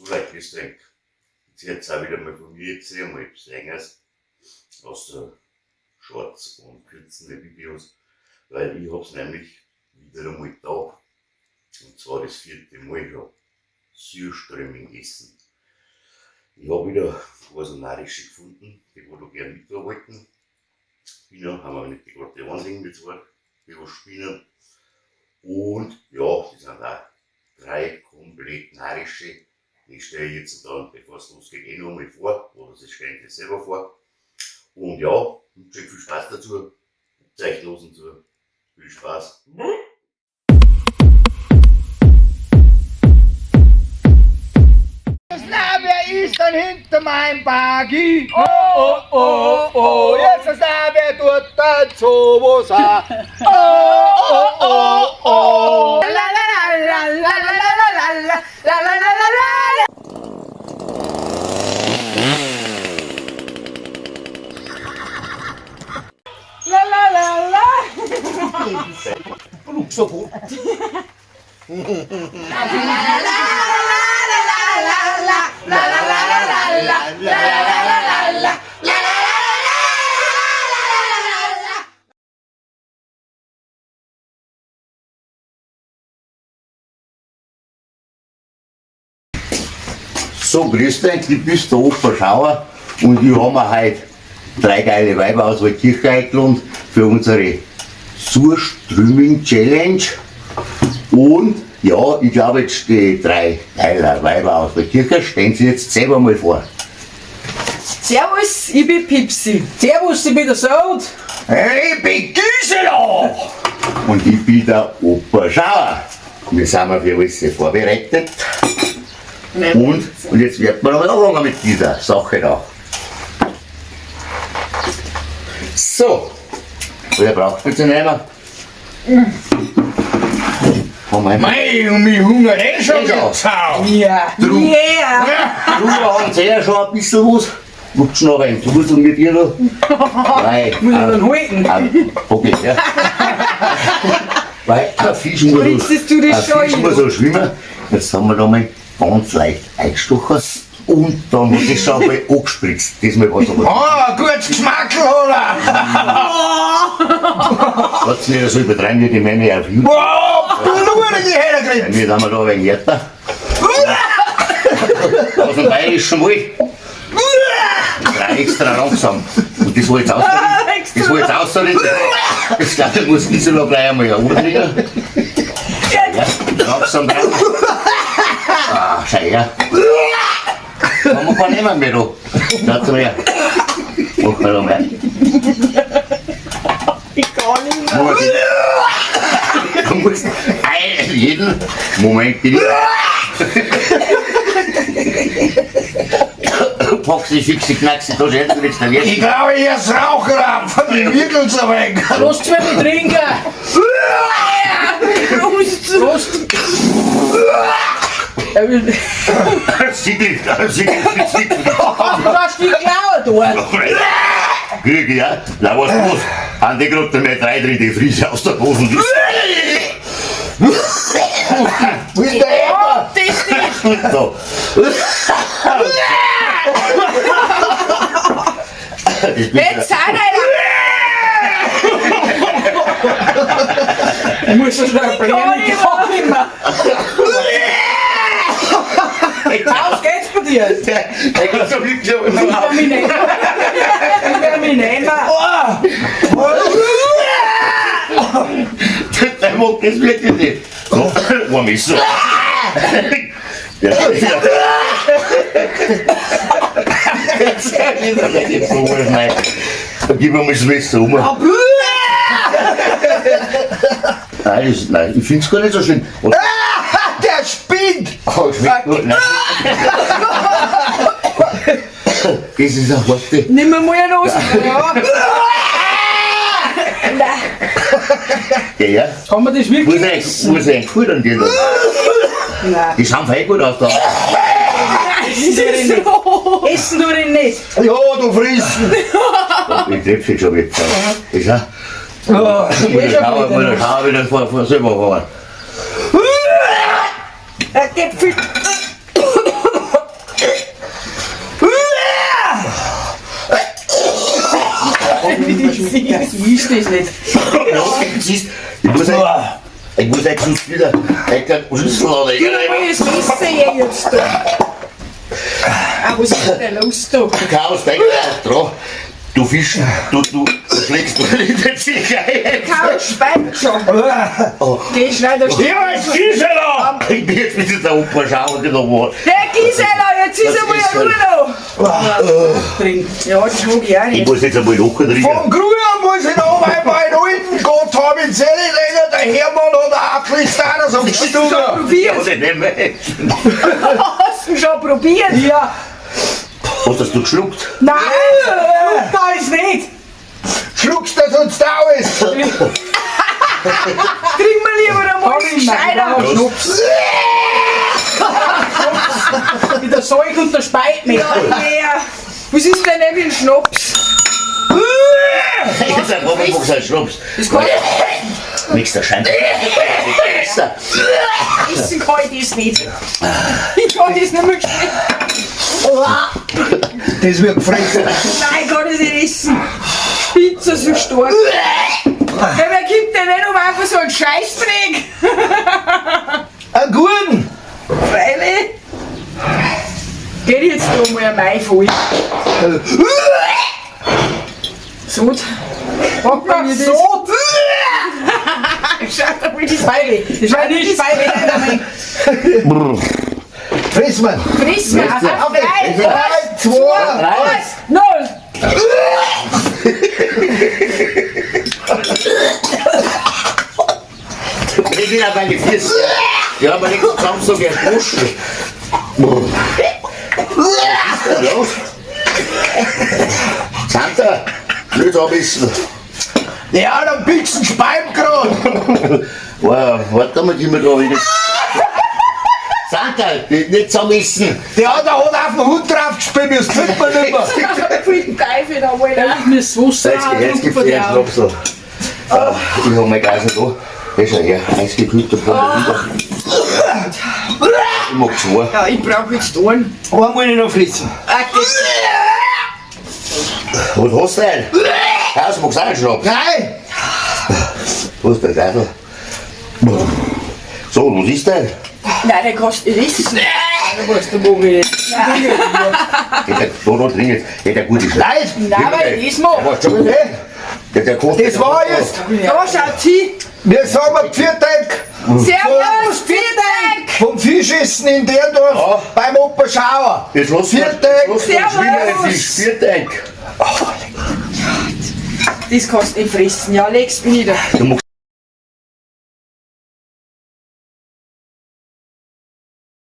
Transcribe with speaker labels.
Speaker 1: So leicht ist es. Jetzt jetzt auch wieder mal von mir jetzt einmal etwas Längeres aus Shorts und kürzere Videos, weil ich hab's nämlich wieder einmal da. Und zwar das vierte Mal schon. Surströmming essen. Ich habe wieder was Narische gefunden, die wo da gern mitarbeiten. Spinner haben wir nicht die gerade einzigen, die zwei, die was spinnen. Und ja, die sind auch drei komplett narische. Die stelle ich jetzt dann, bevor es losgeht, eh noch mal vor. Oder sie stellen sich selber vor. Und ja, wünsche euch viel Spaß dazu. Zeichenlosen zu. Viel Spaß.
Speaker 2: Na, wer ist denn hinter meinem Buggy? Oh, oh, oh, oh, jetzt ist na, wer tut denn sowas? Oh, oh, oh, oh.
Speaker 3: La la la la la la la la la la la la la la. La la la la.
Speaker 1: So, grüß dich, ich bin der Opa Schauer und ich habe mir heute drei geile Weiber aus Waldkirche eingeladen für unsere Surströmming Challenge. Und ja, ich glaube jetzt die drei geile Weiber aus Waldkirche stellen sie jetzt selber mal vor.
Speaker 3: Servus, ich bin Pipsi.
Speaker 4: Servus, ich bin der Sound.
Speaker 2: Ich bin Gisela!
Speaker 1: Und ich bin der Opa Schauer. Wir sind wir für alles vorbereitet. Und jetzt wird man aber anfangen mit dieser Sache da. So, wer braucht jetzt einen Eimer? Haben wir einen?
Speaker 2: Mei, und mich hungert eh schon
Speaker 1: Ja.
Speaker 2: jetzt auch.
Speaker 4: Ja.
Speaker 3: Yeah.
Speaker 1: Du haben sie ja schon ein bisschen was. Rutschen aber ein Fuß und mit dir noch. Nein,
Speaker 4: Muss ich dann halten?
Speaker 1: Okay, ja. Weil ein Fisch muss,
Speaker 3: Spritzest du das
Speaker 1: ein Fisch
Speaker 3: schon
Speaker 1: muss auch schwimmen. Jetzt haben wir da mal ganz leicht eingestochen und dann hat es schon einmal angespritzt. Diesmal war es aber.
Speaker 2: Ah, gutes Geschmack, oder?
Speaker 1: Hat's nicht so übertreiben wie die Männer auf YouTube.
Speaker 2: Wow, blutige Herrgriff!
Speaker 1: Wir sind wir da ein wenig härter. Aus dem bayerischen Wald. Drei extra langsam. Und das war jetzt ausgerechnet. Das war jetzt ausgerechnet. Das glaube ich, muss Gisela gleich einmal umdrehen. Ja, langsam dran. Ah, schau her. Haben wir keinen Eimer mehr da. Schaut mal her. Mach mal noch mehr.
Speaker 3: Ich kann nicht mehr.
Speaker 1: Du musst jeden Moment bitte. Foxy, Fixi, Knaxi, da schätzt du jetzt der
Speaker 2: Ich glaube, ich ist Raucher ab, von den Wirkeln so weg.
Speaker 4: Lasst mich nicht trinken.
Speaker 3: Prost.
Speaker 4: Prost. Er will.
Speaker 1: Siegel, Siegel, Siegel.
Speaker 4: Du hast die Klaue dort.
Speaker 1: Krieg ich, ja? Na, was los? Haben die gerade mal drei drin, die Friese aus der Hosen.
Speaker 2: Wo ist der Erber?
Speaker 3: Das nicht.
Speaker 1: So. Das bin
Speaker 3: Jetzt sind
Speaker 4: Ich muss so schnell bringen. Ich kann nicht mehr. Aus geht's bei dir.
Speaker 1: Der kann so wirklich
Speaker 4: Ich werde mich nicht. Ich werde mich nicht mehr.
Speaker 1: Der mag das wirklich nicht. So, warm ist so. Ja, ja. Da gib mir mal das Messer um. Nein, das, nein, ich find's gar nicht so schlimm. Und,
Speaker 2: Der spinnt!
Speaker 1: oh, schmeckt gut. Nein. Das ist eine harte.
Speaker 3: Nimm mir mal los. Ja. Nein.
Speaker 1: Ja, ja.
Speaker 4: Kann man das
Speaker 1: Muss
Speaker 4: wirklich
Speaker 1: ich,
Speaker 4: essen?
Speaker 1: muss ich futtern, die da.
Speaker 3: Nein.
Speaker 1: Die schauen fein gut aus da.
Speaker 4: Essen tue ich nicht. Essen tue ich nicht.
Speaker 2: Ja, du frisst!
Speaker 1: Ich treffe sie schon jetzt. Ist ja.
Speaker 4: Oh,
Speaker 1: Muss ich schauen, muss ich schauen, wie das vor selber war.
Speaker 3: Er geht viel.
Speaker 4: Das ist das nicht.
Speaker 1: Ja, siehst, ich muss jetzt sonst wieder einen Schlüssel
Speaker 4: Du
Speaker 1: an.
Speaker 4: mal das Messer her jetzt da. Ah, was ist denn los da?
Speaker 1: Chaos, denk dran. Du Fisch, du schlägst du nicht den Sicherheit.
Speaker 4: Chaos speit schon. Geh schnell, da steht.
Speaker 1: Ja, jetzt Gisela! Ich bin jetzt mit der Opa schauen genommen.
Speaker 4: Der Gisela, jetzt ist
Speaker 1: Das
Speaker 4: einmal
Speaker 1: ist
Speaker 4: eine Ruhe da. Drin. Ja, das mag ich auch
Speaker 1: Ich
Speaker 4: nicht.
Speaker 1: muss jetzt einmal locker trinken.
Speaker 2: Vom Grünen muss ich noch einmal meinen alten Gott haben in Seele legen. Der Hermann hat auch Christianer so
Speaker 4: Schon
Speaker 2: gestorben.
Speaker 4: probiert.
Speaker 1: Ja, nicht mehr.
Speaker 4: Hast du schon probiert?
Speaker 3: Ja.
Speaker 1: Hast du geschluckt?
Speaker 3: Nein, da ist nicht.
Speaker 2: Schluckst du sonst alles?
Speaker 4: Trink mal lieber einmal gescheiter.
Speaker 3: Schnaps. Mit der Zeug und der Speit nicht.
Speaker 4: Ja, yeah. Was ist denn denn mit dem Schnaps?
Speaker 1: Jetzt ein Robbenbox ein Schnaps.
Speaker 4: Das kann
Speaker 1: Nichts der Schein.
Speaker 4: essen kann ich das nicht. Ich kann das nicht mehr gescheit.
Speaker 2: Das wird gefressen.
Speaker 4: Nein, ich kann das nicht essen. Spitze so stark. Ja, wer gibt denn nicht um einfach so einen Scheißdreck?
Speaker 2: Einen guten.
Speaker 4: Freilich. Geht jetzt da mal ein Mai voll. So. Pack mal mir das.
Speaker 3: So.
Speaker 4: Schaut mal das
Speaker 3: Speile. Das war nicht Speile.
Speaker 2: Friss mal.
Speaker 4: Friss mal. Auf 3,
Speaker 2: 3, 2,
Speaker 4: 1, 0.
Speaker 1: Ich bin auf meine Füße. Ja, aber nächsten Samstag erst waschen. Was ist denn los? Santa, nicht anbissen.
Speaker 2: Ja, dann biegst du den Speim grad.
Speaker 1: Wow, warte mal, gib mir da wieder. Santa, nicht zusammenmissen.
Speaker 2: Der hat auf den Hund drauf gespielt, das kriegt man nicht mehr.
Speaker 4: Pfui, Teufel, da wohl.
Speaker 3: Ich muss Wasser
Speaker 1: Jetzt gibt's dir einen Schnapsel. Ich hab mein Glas nicht da. Hier, schau her, eisgekühlter Pommes. Ich mag zwei.
Speaker 4: Ja, ich brauch jetzt einen.
Speaker 2: Einen muss ich noch fressen.
Speaker 4: Ah, das
Speaker 1: Was hast du denn? Haus, magst du auch einen Schnaps?
Speaker 2: Nein!
Speaker 1: Was ist der Teufel? So, was ist denn?
Speaker 4: Nein, den kannst du nicht essen.
Speaker 3: Was, du mag ich nicht.
Speaker 1: Geht der, da drin jetzt, geht der gute Schneid.
Speaker 4: Nein, weil ich das mag.
Speaker 1: Was schon? Der kostet
Speaker 2: Das war jetzt.
Speaker 4: Da schaut sie.
Speaker 2: Wir sagen Vierteig
Speaker 4: Servus, vielen Dank.
Speaker 2: vom Fischessen in Derndorf
Speaker 1: Ja.
Speaker 2: beim Opa Schauer.
Speaker 1: Jetzt lass mal,
Speaker 2: Vierteig.
Speaker 1: lass mal
Speaker 4: Servus.
Speaker 1: Fisch, Vierteig.
Speaker 4: Das kannst du nicht fressen. Ja, leg's nieder.
Speaker 1: Du magst